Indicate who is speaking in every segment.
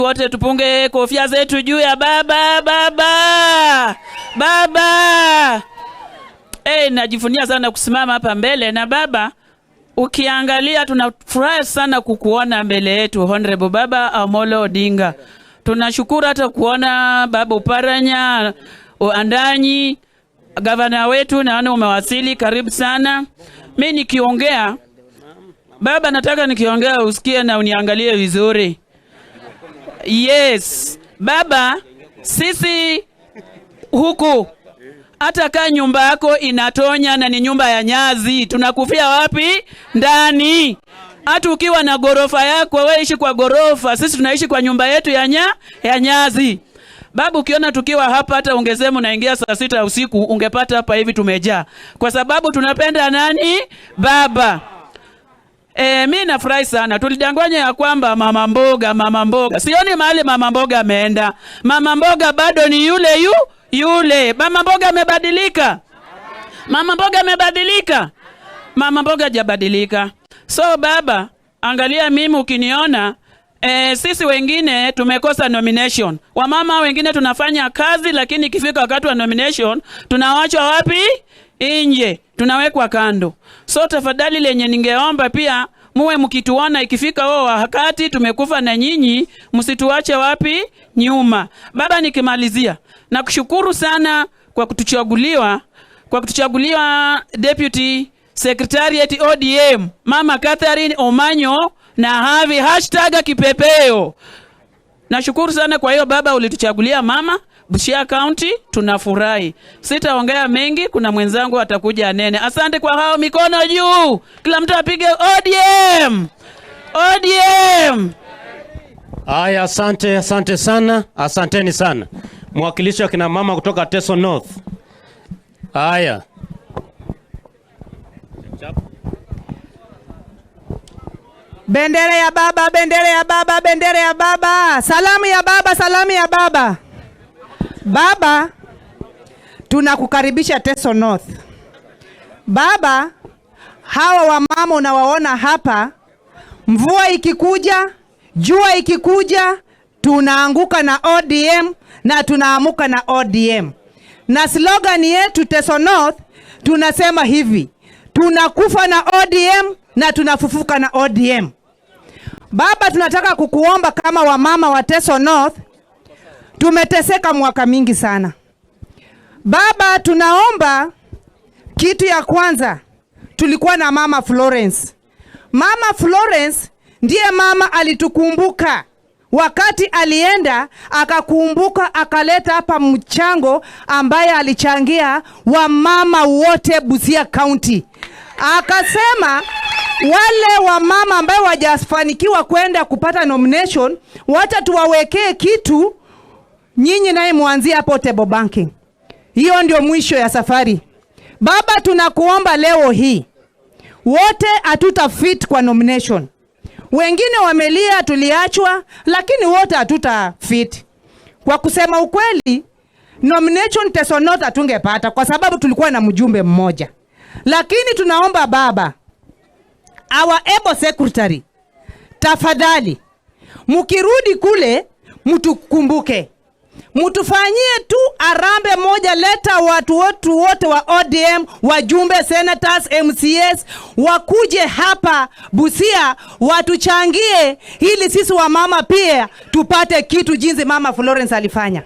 Speaker 1: Wote tupunge kofia zetu juu ya baba, baba, baba. Hey, najivunia sana kusimama hapa mbele na baba. Ukiangalia, tunafurahi sana kukuona mbele yetu, Honorable Baba Amolo Odinga. Tunashukuru hata kuona Baba Oparanya Andanyi, gavana wetu, naona umewasili, karibu sana. Mi nikiongea, baba, nataka nikiongea usikie na uniangalie vizuri. Yes, baba, sisi huku hata kaa nyumba yako inatonya na ni nyumba ya nyasi, tunakufia wapi? Ndani. Hata ukiwa na gorofa yako, wewe ishi kwa gorofa, sisi tunaishi kwa nyumba yetu ya nyasi. Babu, ukiona tukiwa hapa, hata ungesema unaingia saa 6 usiku, ungepata hapa hivi tumejaa, kwa sababu tunapenda nani? Baba. E, mi nafurahi sana. Tulidanganya ya kwamba mama mboga, mama mboga. Sioni mahali mama mboga ameenda. Mama mboga bado ni yule yule. Mama mboga amebadilika? Mama mboga amebadilika? Mama mboga hajabadilika. So baba, angalia mimi ukiniona. E, sisi wengine tumekosa nomination. Wamama wengine tunafanya kazi, lakini ikifika wakati wa nomination tunawachwa wapi? Nje, tunawekwa kando. So tafadhali, lenye ningeomba pia muwe mkituona ikifika huo wakati tumekufa na nyinyi, msituache wapi? Nyuma. Baba, nikimalizia, nakushukuru sana kwa kutuchaguliwa Deputy Secretariat ODM, Mama Catherine Omanyo na Havi #kipepeo. Nashukuru sana kwa hiyo baba, ulituchagulia mama Busia County, tunafurahi. Sitaongea mengi, kuna mwenzangu atakuja anene. Asante kwa hao, mikono juu, kila mtu apige ODM, ODM.
Speaker 2: Haya, asante, asante sana, asanteni sana. Mwakilishi wa kina mama kutoka Teso North. Haya.
Speaker 3: Bendera ya baba, bendera ya baba, bendera ya baba. Salamu ya baba, salamu ya baba. Baba, tunakukaribisha Teso North. Baba, hawa wamama unawaona hapa, mvua ikikuja, jua ikikuja, tunaanguka na ODM na tunaamuka na ODM. Na slogan yetu Teso North tunasema hivi: tunakufa na ODM na tunafufuka na ODM. Baba, tunataka kukuomba kama wamama wa Teso North, tumeteseka mwaka mingi sana. Baba, tunaomba kitu ya kwanza, tulikuwa na Mama Florence. Mama Florence ndiye mama alitukumbuka wakati alienda akakumbuka, akaleta hapa mchango ambaye alichangia wamama wote Busia County. Akasema wale wamama ambaye wajafanikiwa kwenda kupata nomination, wacha tuwawekee kitu, nyinyi naye muanzie hapo table banking. Hiyo ndio mwisho ya safari. Baba, tunakuomba leo hii wote hatuta fit kwa nomination. Wengine wamelia tuliachwa, lakini wote hatuta fit. Kwa kusema ukweli, nomination Teso North hatungepata kwa sababu tulikuwa na mjumbe mmoja. Lakini tunaomba baba, our able secretary, tafadhali mkirudi kule mtukumbuke, mtufanyie tu harambee moja. Leta watu wetu wote wa ODM, wajumbe, senators, MCAs wakuje hapa Busia watuchangie, ili sisi wamama pia tupate kitu jinsi Mama Florence alifanya.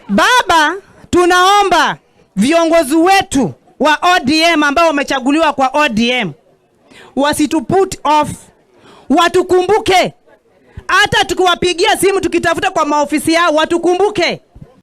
Speaker 3: Baba, tunaomba viongozi wetu wa ODM ambao wamechaguliwa kwa ODM wasitu put off, watukumbuke. Hata tukiwapigia simu tukitafuta kwa maofisi yao watukumbuke.